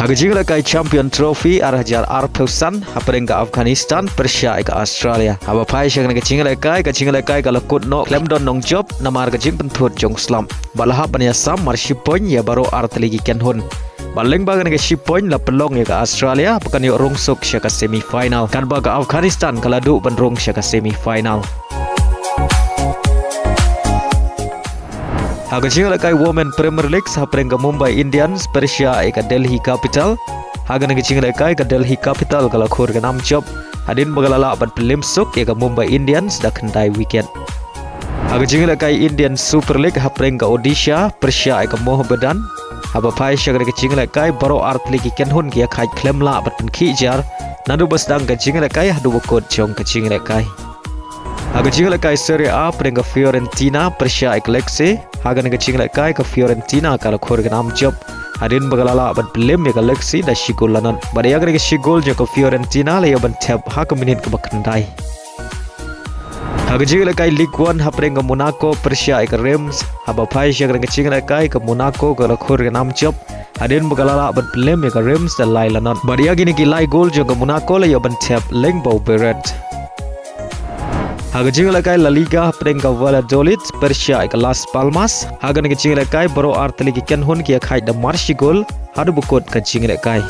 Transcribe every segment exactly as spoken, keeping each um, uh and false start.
Ha ka jinglehkai Champion Trophy ar hajar arphew san, hapdeng ka Afghanistan pyrshah ïa ka Australia. Haba phai sha kane ka jinglehkai, ka jinglehkai ka la kut noh khlem don nongjop namar ka jingpynthut jong u slap. Bad la hap ban ïasam mar shi point ïa baroh ar tylli ki kynhun. Bad lyngba kane ka shi point la pynlong ïa ka Australia ba kan ïoh rung suk sha ka semi final. Katba ka Afghanistan ka la duh ban rung sha ka semi final. Ha ka jinglehkai Women Premier League, hapdeng ka Mumbai Indians pyrshah ïa ka Delhi Capital. Ha kane ka jinglehkai ka Delhi Capital ka la khur ka nam jop hadien ba ka la lah ban pynlem suk ïa ka Mumbai Indians da khyndai wicket. Ha ka jinglehkai Indian Super League, hapdeng ka Odisha pyrshah ïa ka Mohammedan. Haba phai sha kane ka jinglehkai, baroh ar tylli ki kynhun ki ïakhaid khlem lah ban pynkhih jar naduh ba sdang ka jinglehkai haduh ba kut jong ka jinglehkai. Ha ka jinglehkai Serie A, hapdeng ka Fiorentina pyrshah ïa ka Lecce. Ha kane ka jinglehkai ka Fiorentina ka la khur ka nam jop hadien ba ka la lah ban pynlem ïa ka Lecce da shi gol la nod. Bad ïa kane ka shi gol jong ka Fiorentina la ïoh ban thep ha ka minit kaba khyndai. Ha ka jinglehkai Ligue One, hapdeng ka Monaco pyrshah ïa ka Reims. Haba phai sha kane ka jinglehkai, ka Monaco ka la khur ka nam jop hadien ba ka la lah ban pynlem ïa ka Reims da lai la nod. Bad ïa kine ki lai gol jong ka Monaco la ïoh ban thep lyngba u Verratti. Ha ka jinglehkai La Liga, hapdeng ka Valladolid pyrshah ïa ka Las Palmas. Ha kane ka jinglehkai baroh ar tylli ki kynhun ki ïakhaid da mar shi gol haduh ba kut ka jinglehkai.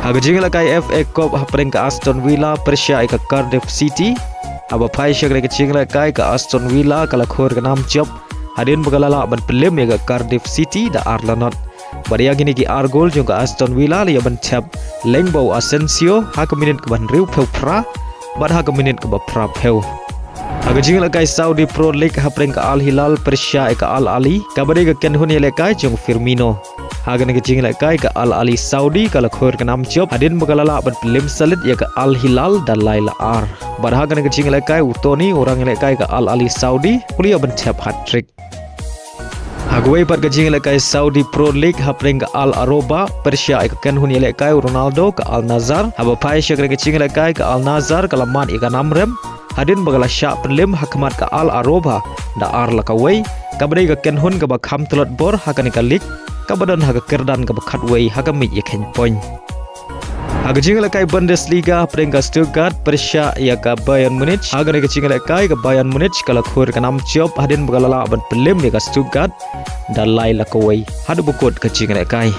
Ha ka jinglehkai F A Cup, hapdeng ka Aston Villa pyrshah ïa ka Cardiff City. Haba phai sha kane ka jinglehkai, ka Aston Villa ka la khur ka nam jop hadien ba ka la lah ban pynlem ïa ka Cardiff City da ar la nod. Bad ïa kine ki ar gol jong ka Aston Villa la ïoh ban thep lyngba u Asensio ha ka minit kaba hynriewphew phra bad ha ka minit kaba phraphew. Ha ka jinglehkai Saudi Pro League, hapdeng ka Al Hilal pyrshah ïa ka Al Ahly, kaba dei ka kynhun ïalehkai jong u Firmino. Ha kane ka jinglehkai ka Al Ahly Saudi ka la khur ka nam jop hadien ba ka la lah ban pynlem salit ïa ka Al Hilal da lai la ar. Bad ha kane ka jinglehkai u Tony, u rangïalehkai ka Al Ahly Saudi, u la ïoh ban thep hat-trick. Ha kawei pat ka jinglehkai Saudi Pro League, hapdeng ka Al Aroba pyrshah ïa ka kynhun ïalehkai u Ronaldo, ka Al Nassr. Haba phai sha kane ka jinglehkai, ka Al Nassr ka la mad ïa ka nam rem hadien ba ka la shah pynlem ha khmat ka Al Aroba da ar la kawei, kaba dei ka kynhun kaba kham tlot bor ha kane ka league, kaba don ha ka kyrdan kaba khatwei ha ka miej ïakheiñ point. Ha ka jinglehkai Bundesliga, hapdeng ka Stuttgart pyrshah ïa ka Bayern Munich. Ha kane ka jinglehkai, ka Bayern Munich ka la khur ka nam jop hadien ba ka la lah ban pynlem ïa ka Stuttgart da lai la kawei haduh ba kut ka jinglehkai.